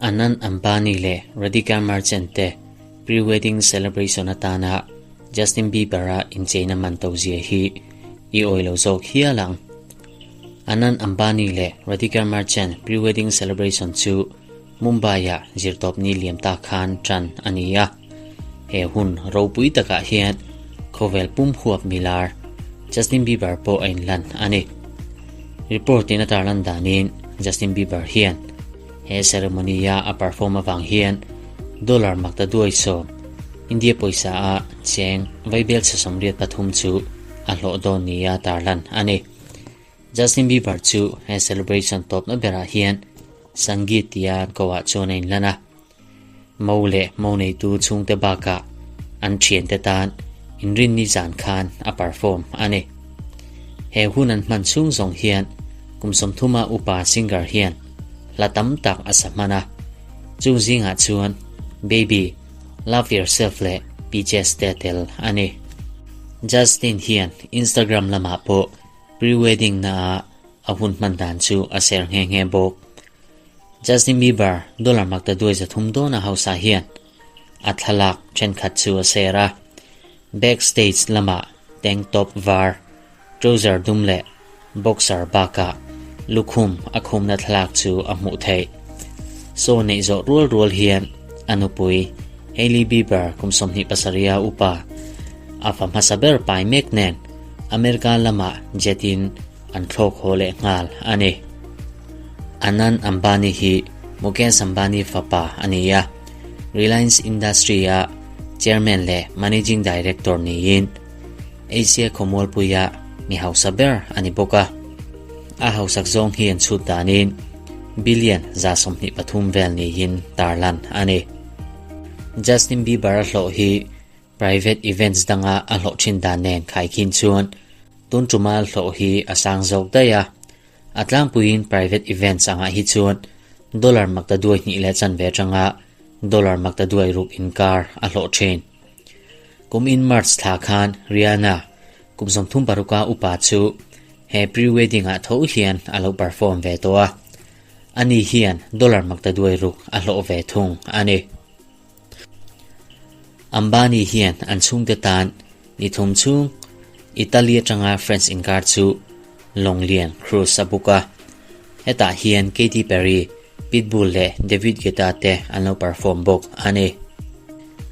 Anand Ambani leh Radhika Merchant te pre-wedding celebration atana Justin Bieber-a incheina man to zia hi i awih lo zawk hial ang. Anand Ambani leh Radhika Merchant pre-wedding celebration chu Mumbai-ah zirtawpni liam ta khan tan a ni a. He hun ropui takah hian khawvel pum huap milar Justin Bieber pawh a inlan a ni. Report in a tarlan danin Justin Bieber hian he ceremony-a a perform avang hian dollar makta duai sawm India pawisa a cheng vaibel chhe 83 chu a hlawh dawn nia tarlan a ni. Justin Bieber chu he celebration tawpna berah hian Sangeet tia an koh ah chuan a inlan a. Mo leh mo neitu chhungte bakah an thiante tan inrinni zan khan a perform a ni. He hun an hman chhung zawng hian kum 30 a upa singer hian hla tam tak a sa hman a. Chung zingah chuan Baby, Love Yourself leh Peaches te a tel a ni. Justin hian Instagram lamah pawh Pre-wedding na ah a hun hman dan chu a ser nghe nghe bawk. Justin Bieber dollar makta duai 300 dawn a hausa hian a thlalak thenkhat chu a ser a. Backstage lamah tank top var, trouser dum leh boxer bakah lukhum a khumna thlalak chu a hmuh theih. Show neih zawh rual rual hian a nupui Hailey Bieber kum 27 a upa a fa hmasa ber pai mek nen America lamah jet in an thlawk haw leh nghal a ni. Anand Ambani hi Mukesh Ambani fapa a ni a, Reliance Industry a chairman leh managing director niin Asia khawmualpuia mi hausa ber a ni bawk a. A hausak zawng hi an chhut danin billion 123 vel niin tarlan a ni. Justin Bieber a hlawh hi Private events danga a hlawh thin dan nen khaikhin chuan tun tuma hlawh hi a sang zawk daih a. A tlangpuiin private events angah hi chuan dollar makta duai hnih leh chanve atanga dollar makta duai ruk inkar a hlawh thin. Kum in March thla khan Rihanna kum 36 a upa chu he pre-wedding ah tho hian a lo perform ve tawh a. Ani hian dollar makta duai ruk a hlawh ve thung a ni. Ambani hian an chhungte tan ni thum chhung Italy atanga France inkar chu Longlian cruise a book a. Hetah hian Katy Perry, Pitbull leh David Guetta te an lo perform bawk a ni.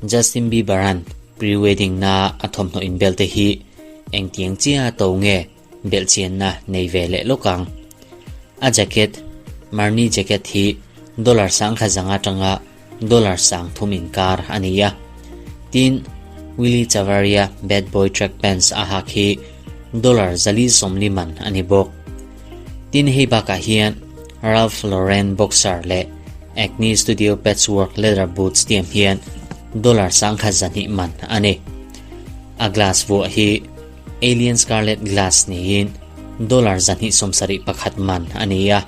Justin Bieber-a'n pre-wedding na a thawmhnaw inbel te hi engtiang chiah to nge belhchianna nei ve leh lawk ang. A jacket, Marni jacket hi dollar 10,000 atanga dollar 3000 inkar a ni a. Tin, Willy Chavarria Bad Boy Track Pants a hak hi dollar 440 man a ni bawk. Tin hei bakah hian Ralph Lauren boxer leh Acne Studio Patchwork Leather Boots tiam hian dollar 1200 man a ni. A glass vuah hi Alien Scarlet Glass niin dollar 271 man a ni a.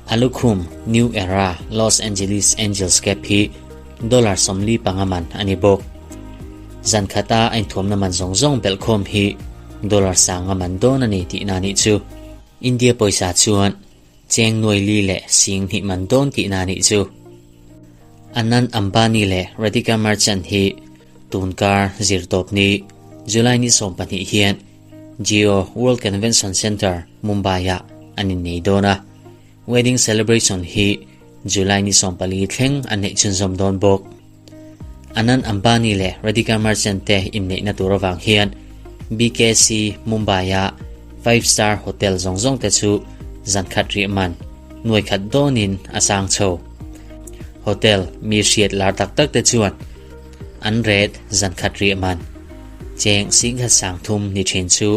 A lukhum New Era Los Angeles Angels cap hi dollar 45 man a ni bawk. Zan khata a inthuamna man zawng zawng belhkhawm hi dollar 1000 man dawn a ni tihna nih chu. India pawisa chuan cheng nuai li leh sing hnih man dawn tihna nih chu. Anand Ambani leh Radhika Merchant hi tunkar zirtawpni July ni 12 hian Jio World Convention Centre, Mumbai-ah an innei dawn a. Wedding celebration hi July ni 14 thleng an neih chhunzawm dawn bawk. Anand Ambani leh Radhika Merchant te inneihna tur avang hian BKC Mumbai-a five star hotel zawng zawng te chu zan khat rih man nuai khat dawnin a sang chho. Hotel mi hriat lar tak tak te chuan an rate zan khat rih man cheng 10,300 ni thin chu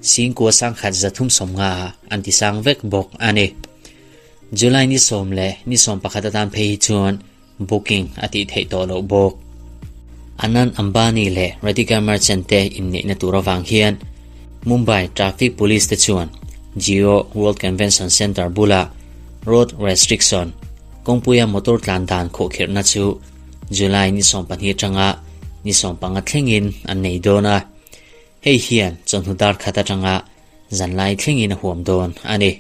9,350 an ti sang vek bawk a ni. July ni 10 leh ni 11 atan phei hi chuan booking a tih theih tawh loh bawk. Anand Ambani leh Radhika Merchant te inneihna tur avang hian Mumbai Traffic Police te chuan Jio World Convention Centre bula road restriction kawngpuia motor tlan dan khawhkhirhna chu July ni 12 atanga ni 15 thlengin an nei dawn a. Hei hian chawhnu dar khat atanga zanlai thlengin a huam dawn a ni.